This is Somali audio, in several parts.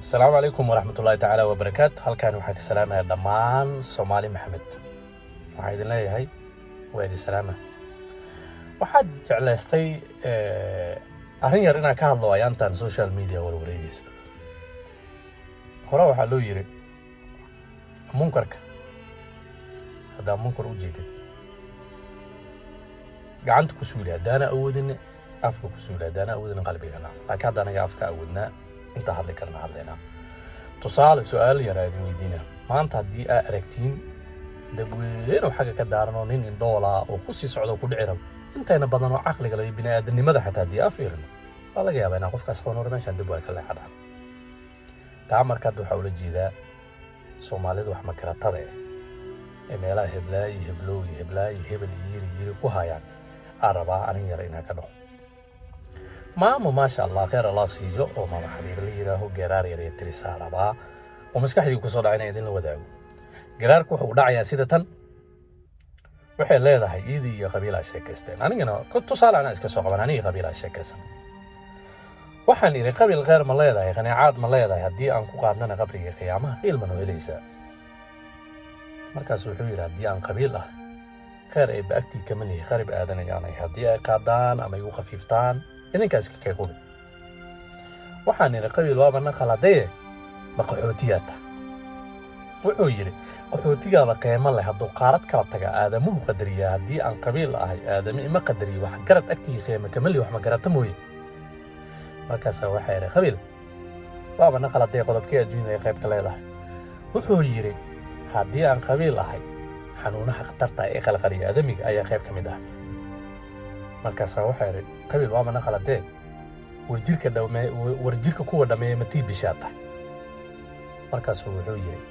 Asalaamu calaykum waraxmatullaahi tacaala wabarakaatu. Halkan waxaa ka salaamaya dhammaan Soomaali Maxamed. Waxaa idin leeyahay waa idin salaama. Waxaad jeclaystay arrin yar inaan ka hadlo ayaantan social media warwareegaysa. Hore waxaa loo yiri, munkarka haddaa munkar u jeedid, gacanta ku suuli, haddaana awoodin afka ku suuli, haddaana awoodin qalbiga nac. Laakiin hadda anaga afka awoodnaa, inta hadli karna hadlaynaa. Tusaale, su-aal yaraa idin weydiina: maanta haddii aa aragtiin dabweyn oo xagga ka daaranoo nin indhoolaa oo ku sii socdo ku dhici rabo, intayna badan oo caqliga leh, bini'aadanimada xataa haddii aa fiirino, waa laga yaabaa inaa qofkaas qaban, "War, meeshaan dab waa ka leexadhaa." Taa marka hadda waxaa ula jeedaa Soomaalida wax makaratada ah ee meelaha heblaa iyo heblow iyo heblaa iyo hebel iyo yiri yiri ku hayaan aa rabaa arrin yar inaa ka dhaho. Maamo, maasha Allah, kheer Allah siiyo, oo Maama Xabiibe la yidhaaho, geeraar yar iyo tirisaa rabaa oo maskaxdii kusoo dhacay inaan idinla wadaago. Geraarku wuxuu dhacayaa sida tan. Waxay leedahay, iidii iyo qabiilaa sheekaysteen. Anigana tusaale anaa iska soo qaban, anigii qabiilaa sheekaysan. Waxaan idhi, "Qabiil, kheyr ma leedahay? Qanaacaad ma leedahay? Haddii aan ku qaadnana qabriga qiyaamaha qiil ma noo helaysaa?" Markaas wuxuu yidhi, "Haddii aan qabiil ah, kheyr ayba agtii kama lihi, qarib aadanayaanay. Haddii ay qaadaan ama igu khafiiftaan, idinkaas ka qubi." Waxaan idhi, "Qabiil, waaba na qaladaye, ma qaxootiyaa ta?" Wuxuu yidhi, "Qaxootigaaba qiimo leh, hadduu qaarad kala taga aadamuhu qadariyaa. Haddii aan qabiil ahay, aadami ima qadariyo, wax garad agtii qiimo kama lihi, wax ma garata mooye." Markaasaa waxaa yidhi, "Qabiil, waaba na qaladee, qodobkee adduunyada ay qayb ka leedahay?" Wuxuu yidhi, "Haddii aan qabiil ahay, xanuunaha khatarta ee qalqaliya aadamiga ayaa qayb ka mid ah." Markaasaa waxaa yidhi, "Qabiil, waaba na qaladee, warjirka dhame, warjirka kuwa dhameeya matii bishaata?" Markaasuu wuxuu yidhi,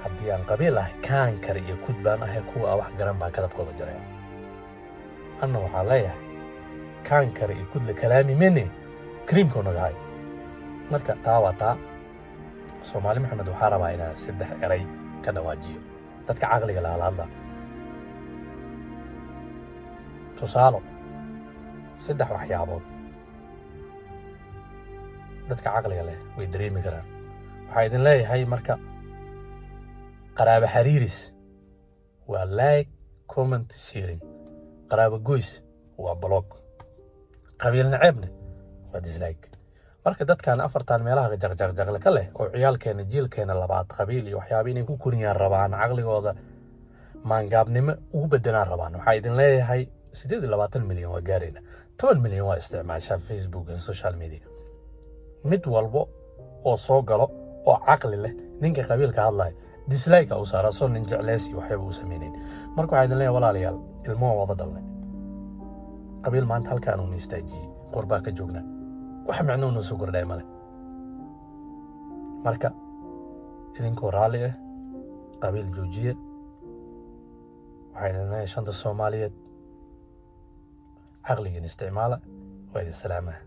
"Haddii aan qabiil ahay, kaankar iyo kud baan ahay, kuwa a wax garan baa kadabkooda jaraya." Anna waxaa leeyahay, kaankar iyo kudla kalaami mene kariimkuu nagahay. Marka taa waa taa. Soomaali Maxamed, waxaa rabaa inaan saddex eray ka dhawaajiyo dadka caqliga lahala hadla. Tusaalo, saddex waxyaabood dadka caqliga leh way dareemi karaan. Waxaa idin leeyahay marka, qaraabo xariiris waa like, comment, sharing. Qaraabo goys waa block. Qabiil naceebne waa dislike. Marka dadkan afartan meelaha jaqjaqjaqle ka leh oo ciyaalkeena, jiilkeena labaad, qabiil iyo waxyaaba inay ku koriyaan rabaan, caqligooda maangaabnimo ugu bedelaan rabaan, waxaa idin leeyahay, 28 milyan waa gaarayna, 10 milyan waa isticmaashaa Facebook and social media. Mid walbo oo soo galo oo caqli leh, ninka qabiilka hadlaya dislike u saara, soo nin jecleys iyo waxyaba u sameynayn. Marka waxaa idin leeyahay, walaalayaal, ilmo waan wada dhalnay. Qabiil maanta halkaan uuna istaajiyey, qurbaa ka joognaa, wax micno noo soo kordhay male. Marka idinkoo raalli ah, qabiil joojiye. Waxaa idin leeyahay, shanta Soomaaliyeed, caqligiin isticmaala. Waa idin salaamaha.